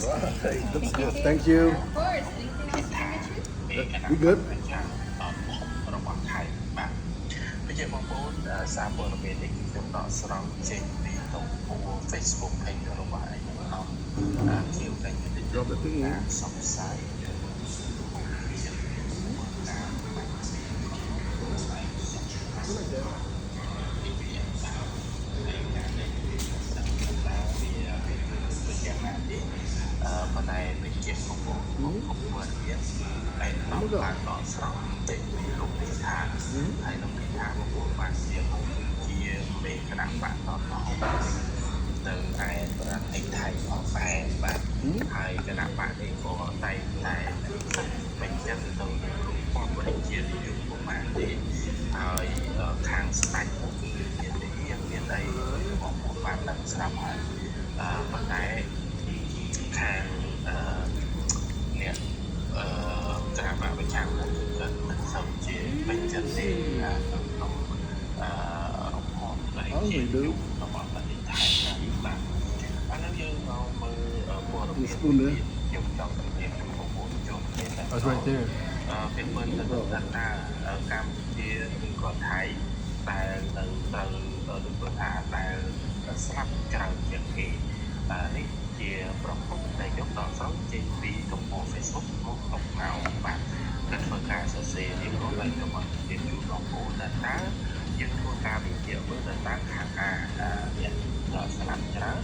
Right. Looks good. Thank you. Of course. Anything else we can get you? We good? របស់ថៃបាទប្រជាបងប្អូនសារព័ត៌មាននេះគឺខ្ញុំដកស្រង់ចេញពីទំព័រ Facebook page របស់ឯកឧត្តមខៀវកញ្ញតិ Drop the thing in. សង្ស័យ អឺប៉ុន្តែវិជាបងប្អូនបងប្អូនមានឯកឧត្តមបានដកស្រង់ចេញពីលោកពិថាហើយលោកពិថាបងប្អូនបានជាគឺជាមេគណៈបកតតនៅឯប្រទេសថៃផងដែរបាទហើយគណៈបកនេះក៏តែងតែពេញចិត្តទៅនឹងលោកពប្រជានិយមប្រមាណទេហើយខាងស្ដេចគឺមានទាហានមានអីបងប្អូនបានដឹងស្រាប់ហើយអឺប៉ុន្តែ ខាងអឺអ្នកអឺគណៈបកប្រឆាំងនោះគឺគាត់មិនសូវជាពេញចិត្តទេនៅក្នុងអឺរបបរាជានិយមរបស់ប្រទេសថៃណាបាទឥឡូវយើងមកមើលព័ត៌មានខ្ញុំចង់ជម្រាបជូនបងប្អូនជុំគ្នាតែ I was right there. អឺពេលមើលទៅថាតើកម្ពុជាឬក៏ថៃដែលនៅត្រូវដូចថាដែលស្លាប់ច្រើនជាងគេបាទនេះជាប្រភពដែលយកដកស្រង់ចេញពីទំព័រ Facebook មកអុកមកបាទគឺធ្វើការសរសេររៀបរាប់ឲ្យខ្ញុំមកជម្រាបជូនបងប្អូនថាតើយើងធ្វើការវិភាគមើលថាតើខាងណាអ្នកស្លាប់ច្រើន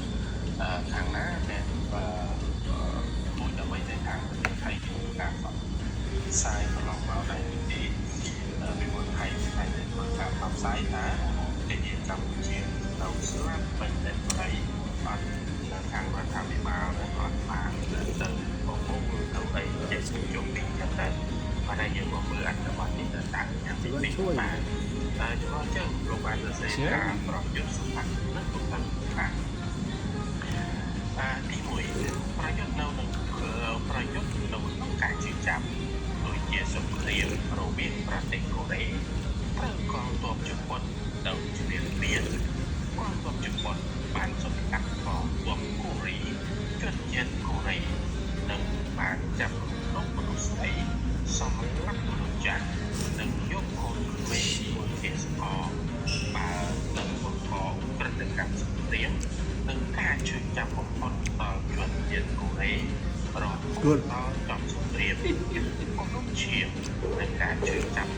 ខាងណាអ្នកអឺមួយដើម្បីទៅខាងប្រទេសថៃធ្វើការផ្សាយកន្លងមកដែរទីពីមុនថៃថៃได้ធ្វើការផ្សព្វផ្សាយថាទាហានកម្ពុជានៅស្លាប់ពេញតែប្តីអត់នៅខាងរដ្ឋាភិបាលអត់បានទៅបងប្អូនទៅអីចេះជុំវិញចឹងតែប៉ុន្តែយើងមកមើលអត្ថបទនេះទៅតាំងយ៉ាងទីពីរបាទតែចំណុចចឹងលោកបានសរសេរការប្រយុទ្ធសម្បត្តិនិងទុកតាំងថាអាទី1ប្រយុទ្ធនៅនឹងប្រយុទ្ធនៅក្នុងការជឿចាប់ដូចជាសង្គ្រាមរវាងប្រទេសកូរ៉េត្រូវកងទ័ពជប៉ុនទៅជម្រាបមានកងទ័ពជប៉ុនបានសម្លាប់កងទ័ពកូរ៉េជនជាតិកូរ៉េនិងបានចាប់រំលោភមនុស្សស្រីសម្លាប់មនុស្សចាស់និងយកកូនក្មេងធ្វើជាសកលបើនឹងបង្កក្រឹតកម្មសង្គ្រាមនិងការឈឺចាប់បំផុតដល់ជនជាតិកូរ៉េរហូត Good. ដល់ចប់សង្គ្រាមគំនុំឈាមនិងការឈឺចាប់